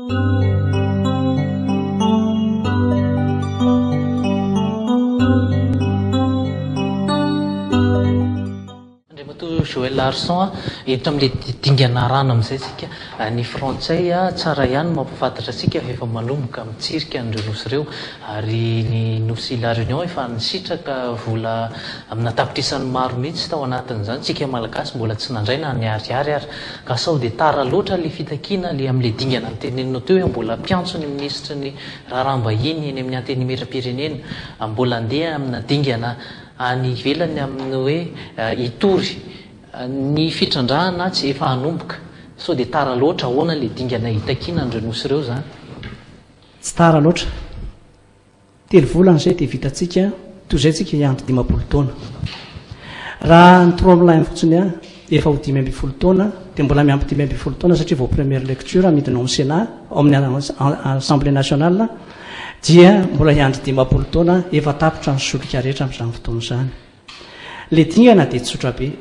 Andriamatoa Joël Harrison a, eto amin'ilay dingana arahana amin'izay isika, ny frantsay tsara ihany ny mampahafantatra antsika fa efa manomboka mitsirika an'ireo nosy ireo ary ny nosy La Réunion efa nisitraka vola amina tapitrisany maro mihitsy tao anatin'izany, isika Malagasy mbola tsy nandray na ny ariary ary. Ka sao dia tara loatra ilay fitakiana ilay amin'ilay dingana noteneninao teo hoe mbola mpiantso ny minisitry ny raharaham-bahiny eny amin'ny antenimieram-pirenena, mbola andeha amina dingana any ivelany amin'ny hoe hitory ny fitrandrahana tsy efa hanomboka. Sao dia tara loatra, ahoana ilay dingana hitakiana an'ireo nosy ireo izany? Tsy tara loatra. Telo volana izay dia vitantsika, toy izay tsika hiandry 50 taona. Raha ny Tromelin fotsiny an, efa ho 15 taona, dia mbola miampy 15 taona satria vao première lecture midina ao amin'ny Sénat, ao amin'ny Assemblée nationale, dia mbola hiandry 50 taona, efa tapitra ny solika rehetra amin'izany fotoana izany. Ilay dingana dia tsotra be.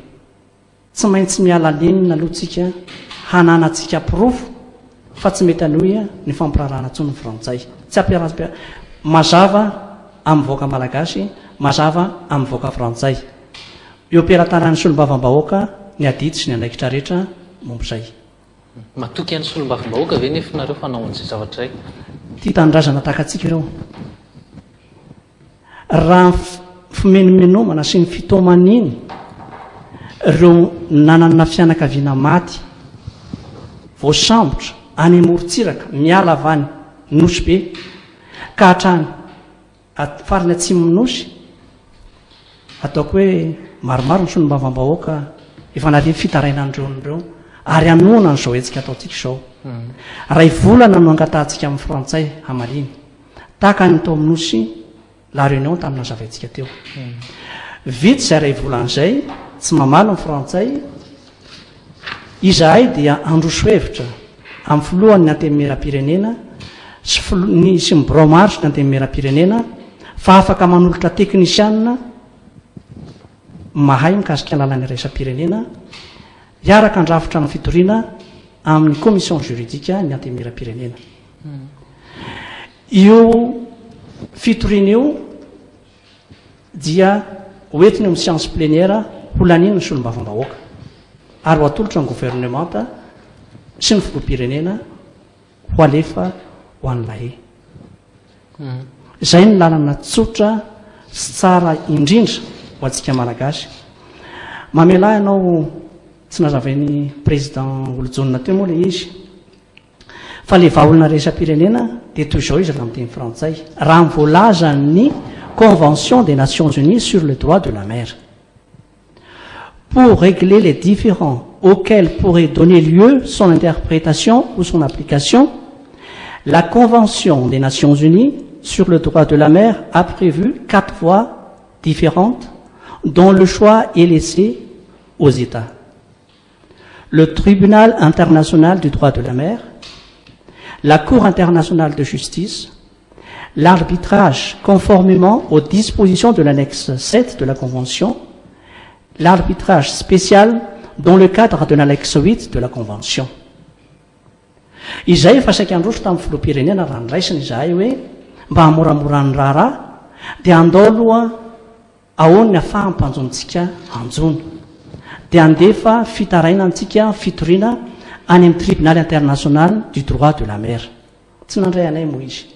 Tsy maintsy miala nenina aloha tsika hananantsika porofo fa tsy mety hanohy ny fampirarahana intsony ny frantsay. Tsy ampiarahana mazava amin'ny vahoaka malagasy, mazava amin'ny vahoaka frantsay. Eo am-pelatanan'ny solombavambahoaka ny adidy sy ny andraikitra rehetra momba izay. Matoky an'ny solombavambahoaka ve nefa nareo fa hanao an'izay zavatra izay? Tia tanindrazana tahaka antsika ireo. Raha ny fimenomenomana sy ny fitaomaniny ireo nanana fianakaviana maty voasambotra any amorontsiraka miala avy any Nosy Be ka hatrany farany atsimon'ny Nosy, ataoko hoe maromaro ny solombavambahoaka efa nahare fitarainan'ireo olona ireo ary hanohana an'izao hetsika ataontsika izao. Iray volana no angatahantsika amin'ny frantsay hamaliana. Tahaka ny tao amin'ny nosy La Réunion tamin'ny nazavaintsika teo. Vita izay iray volana izay, tsy mamaly ny frantsay, izahay dia handroso hevitra amin'ny filohan'ny Antenimierampirenena sy ny sy ny birao maharitry ny Antenimierampirenena fa afaka manolotra teknisianina mahay mikasika ny lalana iraisam-pirenena hiaraka handrafitra ny fitoriana amin'ny commission juridique ny Antenimierampirenena. Io fitoriana io dia ho entiny eo amin'ny séance plénière ho laniana ny solombavambahoaka ary ho atolotra ny governemanta sy ny filoham-pirenena ho alefa ho an'ny La Haye. Izay ny lalana tsotra sy tsara indrindra ho antsika Malagasy. Mamelà ianao tsy nazavain'ny président Olojaona teo moa ilay izy. Fa le vahaolana iraisam-pirenena dia toy izao izy raha amin'ny teny frantsay, raha ny voalazan'ny Convention des Nations Unies sur le droit de la mer. Pour régler les différends auxquels pourrait donner lieu son interprétation ou son application, la Convention des Nations Unies sur le droit de la mer a prévu quatre voies différentes dont le choix est laissé aux États. Le Tribunal international du droit de la mer, la Cour internationale de justice, l'arbitrage conformément aux dispositions de l'annexe 7 de la Convention, l'arbitrage spécial dans le cadre de l'annexe 8 de la Convention. Izay efa saika handroso tamin'ny filoham-pirenena raha niraisina izahay hoe mba hamoramora ny raharaha dia andao aloha Ahoana ny afahampanjontsika hanjono? Dia handefa fitarainantsika fitoriana any amin'ny Tribunal International du Droit de la Mer. Tsy nandray anay moa izy.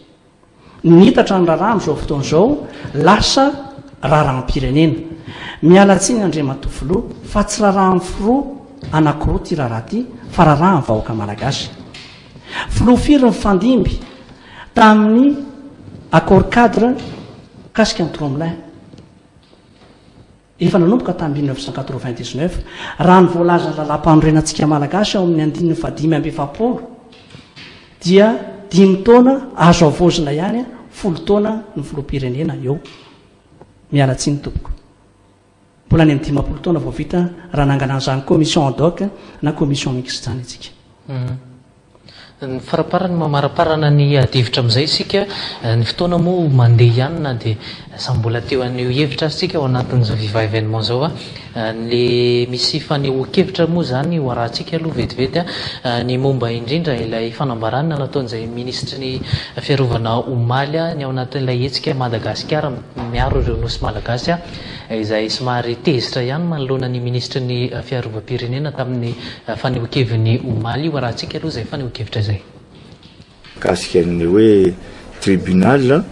Nitatra ny raharaha amin'izao fotoana izao, lasa raharaham-pirenena. Miala tsiny Andriamatoa Filoha fa tsy raharahan'ny filoha anankiroa ity raharaha ity fa raharahan'ny vahoaka malagasy. Filoha firy nifandimby tamin'ny accord cadre mikasika ny Tromelin? Efa nanomboka tamin'ny 1999, raha ny voalazan'ny lalàmpanorenantsika malagasy ao amin'ny andininy faha-45 dia dimy taona azo havaozina ihany folo taona ny filoham-pirenena eo. Miala tsiny tompoko. Mbola any amin'ny 50 taona vao vita raha nangana an'izany commission ad hoc na commission mixte izany isika. Ny faraparany mamaraparana ny adihevitra amin'izay isika, ny fotoana moa mandeha ihany na dia samy mbola teo haneho hevitra aza isika ao anatin'izao Viva Evenement izao. Le misy fanehoan-kevitra moa izany ho arahantsika aloha vetivety ny momba indrindra ilay fanambarana nataon'izay minisitry ny fiarovana omaly ny ao anatin'ilay hetsika Madagasikara miaro ireo nosy malagasy izay somary tezitra ihany manoloana ny minisitry ny fiarovam-pirenena tamin'ny fanehoan-keviny omaly. Ho arahantsika aloha izay fanehoan-kevitra izay. Mikasika ny hoe tribunal,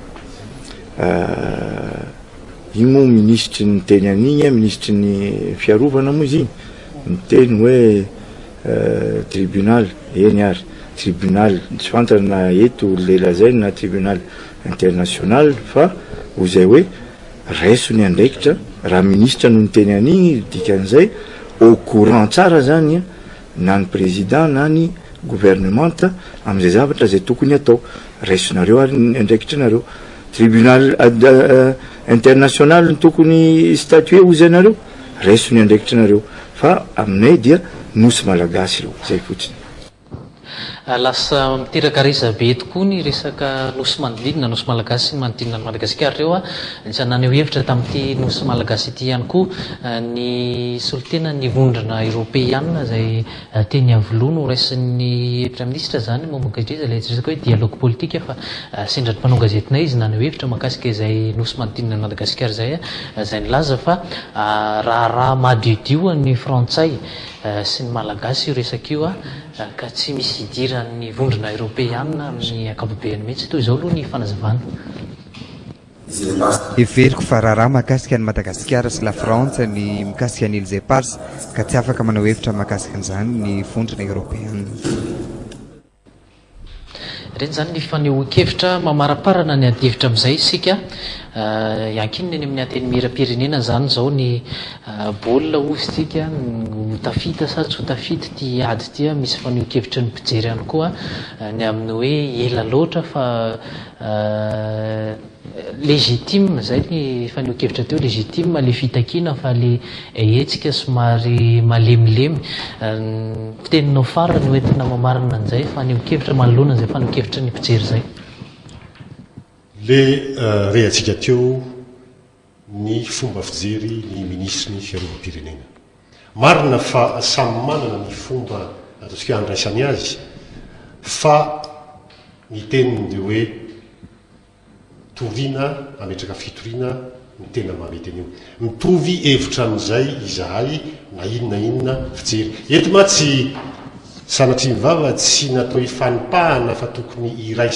io moa minisitry ny niteny an'iny, minisitry ny fiarovana moa izy iny, niteny hoe tribunal, eny ary, tribunal, tsy fantany na eto le lazainy na tribunal international fa ho izay hoe raiso ny andraikitra, raha minisitra no niteny an'iny dikan'izay au courant tsara zany na ny président na ny gouvernemanta amin'izay zavatra izay tokony atao. Raisonareo ary ny andraikitrinareo. Tribunal international no tokony statuer hozy ianareo, raiso ny andraikitrinareo. Fa aminay dia nosy malagasy ireo, zay fotsiny. Lasa miteraka resabe tokoa ny resaka nosy manodidina, nosy malagasy sy ny manodidina an'i Madagasikara ireo. Anisan'ny naneho hevitra tamin'ity nosy malagasy ity ihany koa ny solontenan'ny vondrona eoropeana izay teny Iavoloha no raisin'ny Praiminisitra izany momba ankehitriny ilay resaka hoe dialogue politique fa sendra ny mpanao gazetinay izy naneho hevitra mahakasika izay nosy manodidina an'i Madagasikara izay izay nilaza fa raharaha madiodio an'ny frantsay sy ny malagasy io resaka io ka tsy misy idiran'ny vondrona eoropeana amin'ny ankapobeny mihitsy. Toy izao aloha ny fanazavana. Heveriko fa raharaha mahakasika an'i Madagasikara sy Lafrantsa ny mikasika ny Îles Éparses ka tsy afaka manao hevitra mahakasika an'izany ny Vondrona Eoropeana. Ireny izany ny fanehoan-kevitra mamaraparana ny adihevitra amin'izay isika. Iankinina eny amin'ny Antenimierampirenena izany izao ny baolina hoy isika, ho tafita sa tsy ho tafita ity ady ity. Misy fanehoan-kevitry ny mpijery ihany koa ny amin'ny hoe ela loatra fa Légitime, zay ny fanehoan-kevitra teo, légitime le fitakiana fa le hetsika somary malemilemy. Ny fiteninao farany ho entina mamarana an'izay fanehoan-kevitra manoloana an'izay fanehoan-kevitry ny mpijery izay. Le rehatsika teo ny fomba fijery ny minisitry ny fiarovam-pirenena. Marina fa samy manana ny fomba ataontsika hoe andraisany azy fa ny teniny dia hoe toriana, hametraka fitoriana no tena mahamety an'io. Mitovy hevitra amin'izay izahay na inona inona fijery. Eto mantsy sanatria ny vava tsy natao hifanipahana fa tokony hiray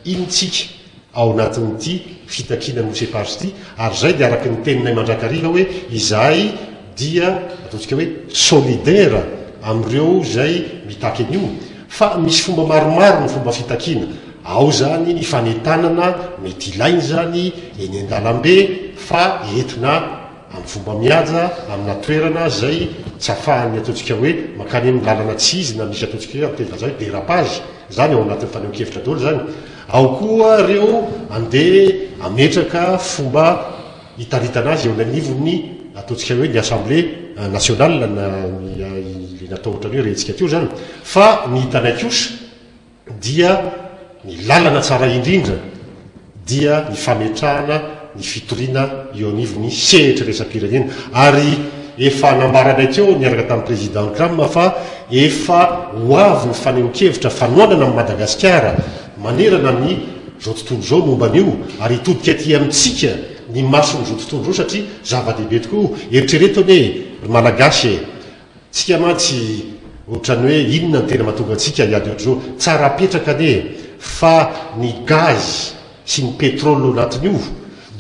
hina tsika ao anatin'ity fitakiana Nosy Eparses ity, ary izay dia araka ny teninay mandrakariva hoe izahay dia ataontsika hoe solidaire amin'ireo izay mitaky an'io, fa misy fomba maromaro ny fomba fitakiana, ao izany ny fanentanana, mety ilaina izany eny an-dalambe fa entina amin'ny fomba mihaja, amina toerana izay tsy afahan'ny ataontsika hoe mankany amin'ny lalana tsy izy na misy ataontsika hoe amin'ny teny vazaha hoe dérapage, izany ao anatin'ny fanehoan-kevitra daholo izany. Ao koa ireo andeha hametraka fomba hitaritana azy eo anivon'ny ataontsika hoe ny Assemblée nationale na ny ilay natao ohatran'ny hoe rentsika teo izany. Fa ny hitanay kosa dia ny lalana tsara indrindra dia ny fametrahana ny fitoriana eo anivon'ny sehatra iraisam-pirenena. Ary efa nambaranay teo niaraka tamin'ny Président Cram fa efa ho avy ny fanehoan-kevitra fanohanana amin'i Madagasikara manerana ny izao tontolo izao momba an'io ary hitodika aty amintsika ny mason'izao tontolo izao satria zava-dehibe tokoa io. Eritrereto anie ry Malagasy e! Tsika mantsy ohatran'ny hoe inona no tena mahatonga antsika hiady ohatr'izao? Tsara apetraka anie fa ny gaz sy ny pétrole ao anatin'io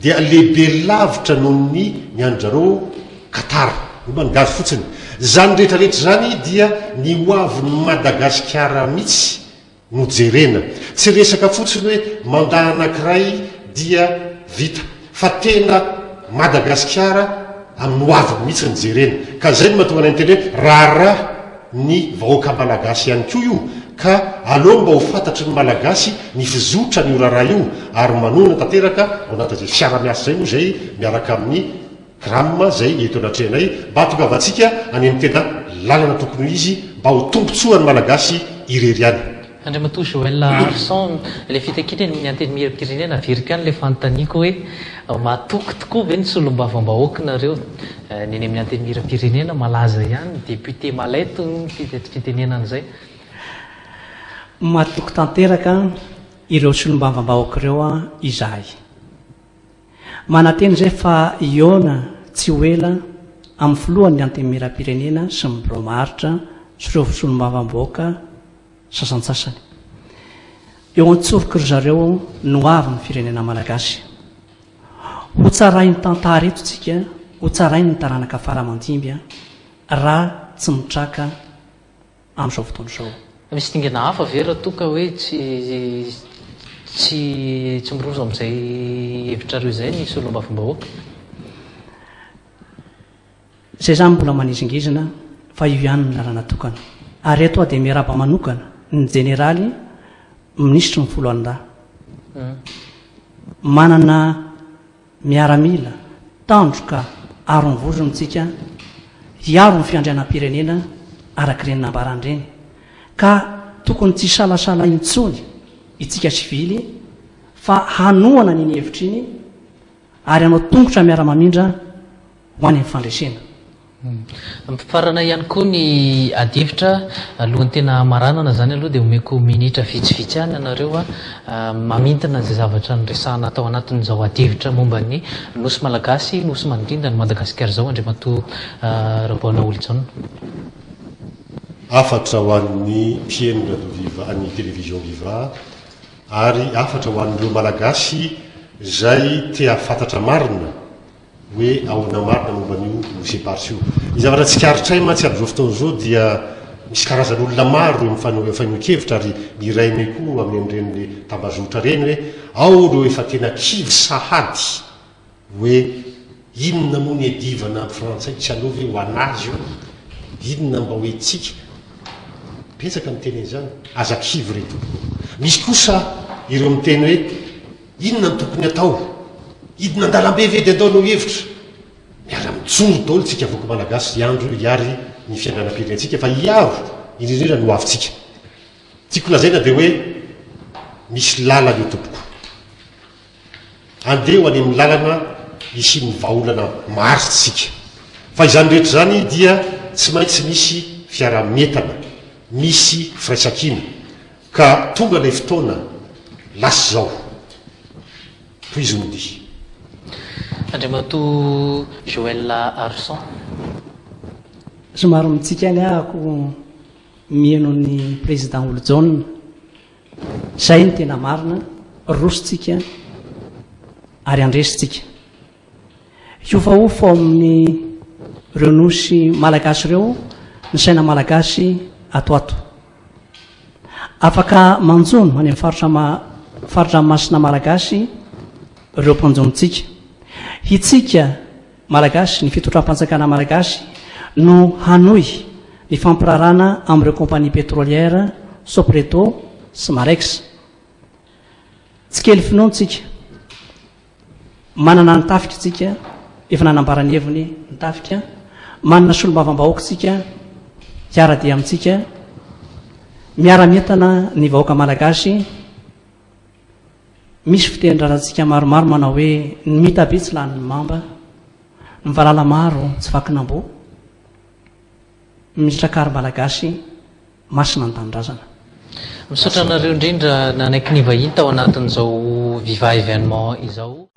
dia lehibe lavitra noho ny ny an-dRareo Qatar. Io moa ny gaz fotsiny. Izany rehetra rehetra izany dia ny ho avin'i Madagasikara mihitsy no jerena. Tsy resaka fotsiny hoe mandat anankiray dia vita fa tena Madagasikara amin'ny ho aviny mihitsy no jerena. Ka izay no mahatonga anay miteny hoe raharaha ny vahoaka Malagasy ihany koa io ka aleo mba ho fantatry ny Malagasy ny fizotran'io raharaha io ary manohana tanteraka ao anatin'izay fiara-miasa izay moa izay miaraka amin'ny Gram izay eto anatrehanay mba hahatongavantsika any amin'ny tena lalana tokony ho izy mba ho tombontsoan'ny Malagasy irery ihany. Andriamatoa Joël Harrison, ilay fitakiana eny amin'ny Antenimierampirenena, averiko ihany ilay fanontaniako hoe matoky tokoa ve ny solombavambahoaka nareo? Ny eny amin'ny Antenimierampirenena malaza ihany ny député mallette hoy ny fitenenana izay. Matoky tanteraka ireo solombavambahoaka ireo izahay. Manantena izay fa hihaona tsy ho ela amin'ny filohan'ny Antenimierampirenena sy ny birao maharitra sy ireo solombavambahoaka sasantsasany. Eo an-tsoroky ry zareo no avy ny firenena malagasy. Ho tsarain'ny tantara eto tsika, ho tsarain'ny taranaka fara aman-dimby raha tsy mitraka amin'izao fotoana izao. Misy dingana hafa ve raha toa ka hoe tsy tsy tsy miroso amin'izay hevitrareo izay ny solombavambahoaka? Izay izany mbola manizingizina fa io ihany no lalana tokana. Ary eto aho dia miarahaba manokana ny jeneraly minisitry ny foloalindahy. Manana miaramila tandroka aro ny vozony tsika hiaro ny fiandrianam-pirenena araka ireny nambarany ireny ka tokony tsy hisalasala intsony itsika sivily fa hanohana an'iny hevitra iny ary hanao tongotra miara-mamindra ho any amin'ny fandresena. Mifarana ihany koa ny adihevitra, alohan'ny tena hamaranana izany aloha dia omeko minitra vitsivitsy ihany ianareo mamintina izay zavatra noresahana tao anatin'izao adihevitra momba ny Nosy Malagasy, Nosy manodidina an'i Madagasikara izao Andriamatoa Rabaona Holijaona. Hafatra ho an'ny mpihaino Radio Viva, ny Télévision Viva ary hafatra ho an'ireo Malagasy izay te hahafantatra marina hoe ahoana marina momba an'io Nosy Eparsa io. Ny zavatra tsikaritray mantsy amin'izao fotoana izao dia misy karazan'olona maro eo amin'ny fanehoan-kevitra ary ny iray may koa amin'ireny tambazotra ireny hoe ao ireo efa tena kivy sahady hoe inona moa ny iadivana amin'ny frantsay tsy aleo ve ho an'azy io? Inona mba ho entintsika? Betsaka miteny an'izany. Aza kivy re tompoko. Misy kosa ireo miteny hoe Inona no tokony atao? Hidina an-dalambe ve dia andao hanao hevitra? Miara mijoro daholo tsika vahoaka malagasy hiandro hiary ny fiandrianam-pirenentsika fa hiaro indrindrindra ny hoavintsika. Tiako lazaina dia hoe misy lalana io tompoko. Andeha ho any amin'ny lalana hisian'ny vahaolana maharitra isika. Fa izany rehetra izany dia tsy maintsy misy fiaraha-mientana, misy firaisankina. Ka tonga ilay fotoana, lasa izao. Tohizo ny dia. Andriamatoa Joël Harrison. Somary mitsiky ihany ahako miheno ny Président Holijaona. Zay no tena marina, roso tsika ary handresy tsika. Hiofahofa ao amin'ny ireo nosy malagasy ireo ny saina malagasy ato ato. Afaka manjono any amin'ny faritra fari-dranomasina malagasy ireo mpanjonontsika. Hitsika malagasy, ny fitondram-panjakana malagasy no hanohy ny fampirarana amin'ireo compagnie pétrolière Sopreto sy Marex. Tsy kely finoana tsika. Manana ny tafika tsika, efa nanambara ny heviny ny tafika. Manana solombavambahoaka tsika, hiara-dia amintsika. Miara-mientana ny vahoaka malagasy. Misy fitenin-drazantsika maromaro manao hoe ny mitabe tsy lanin'ny mamba, ny valala maro tsy vakin'amboa. Minisitra Malagasy masina ny tanindrazana. Misaotra anareo indrindra nanaiky nivahiny tao anatin'izao Viva Evenement izao.